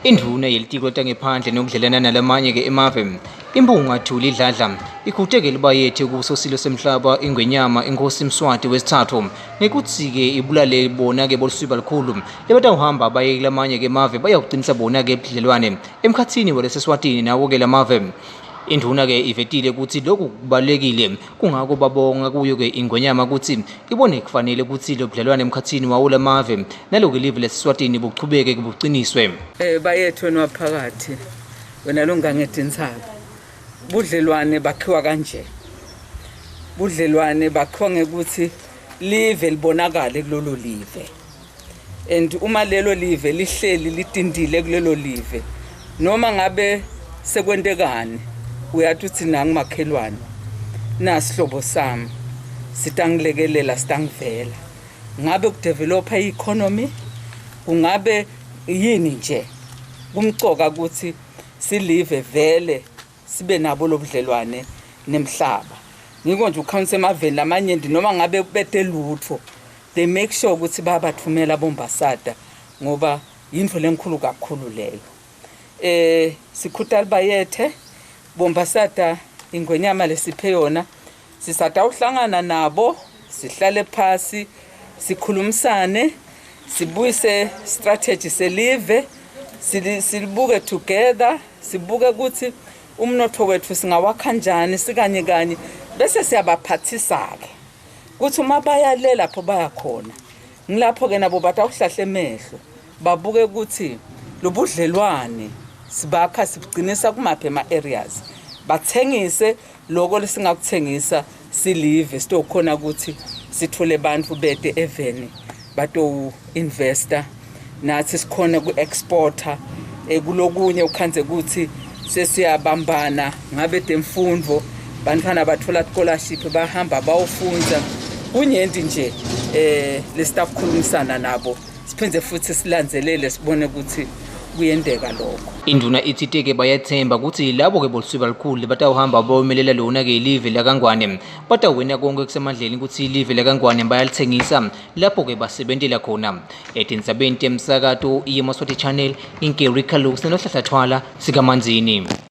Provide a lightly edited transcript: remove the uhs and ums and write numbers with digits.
Indvuna yelitiko letangephandle nokudlelana nalamanye-ke emave, Impunga Thuli Dladla, ikhuteke libayethe kusosilo semhlaba iNgwenyama iNkhosi Mswati wesithathu ngekutsi-ke ibulale bona-ke boluswiba lukhulu lebatawuhamba baye kulamanye-ke emave bayawucinisa bona-ke budlelwane emkhatsini waleseswatini nawo-ke lamave. Indvuna-ke ivetile kutsi loku kubalulekile kungako babonga kuyo-ke iNgwenyama kutsi ibone kufanele kutsi lobudlelwane emkhatsini wawo lamave naloke live leSiswatini buchubeke buciniswe. Bayethu wena waphakathi wena longangetintsaba budlelwane bakhiwa kanje budlelwane bakhiwa ngekuthi live libonakale kulolo live and uma lelo live lihleli litintile kulelo live noma ngabe sekwentekani uyathi uthi nangu makhelwane nasihlobo sami sitangilekelela sitangivela ngabe kudevelopa i-economy kungabe yini nje kumcoka ukuthi silive vele sibe nabo lobudlelwane nemhlaba ngiko nje ukhawunti emaveni lamanyenti noma ngabe bete lutho they make sure ukuthi bayabathumela bombasada ngoba yintfo lenkhulu kakhulu leyo. Sikhutali bayethe bombasada ingwenyama lesiphe yona sisatawuhlangana nabo sihlale phasi sikhulumisane sibuyise strategy selive silibuke together sibuke ukuthi umnotho wethu singawakha njani sikanye kanye bese siyabaphathisa-ke kuthi uma baya le lapho baya khona ngilapho-ke nabo batawuhlahla emehlo babuke ukuthi lobudlelwane sibakha sibugcinisa kumaphi ema-areas bathengise loko lesingakuthengisa silive sitokhona ukuthi sithole bantfu bete eveni batowu-investa nathi sikhona ku-exporta kulokunye ukhandze ukuthi sesiyabambana ngabe temfundvo bantfwana bathola scholarship bahamba bawufundza kunyenti nje lesitakukhulumisana nabo siphindze futhi silandzelele sibone ukuthi kuyenteka lokho. Indvuna ithi teke bayethemba ukuthi labo-ke boluswiba lukhulu batawuhamba bayomelela lona-ke ilive lakaNgwane batawuwina konke kusemandleni ukuthi ilive lakaNgwane bayalithengisa lapho-ke basebentela khona. Etindzabeni temsakato yeMaswati Channel, Inkerika Lux nenohlahla Thwala sikaManzini.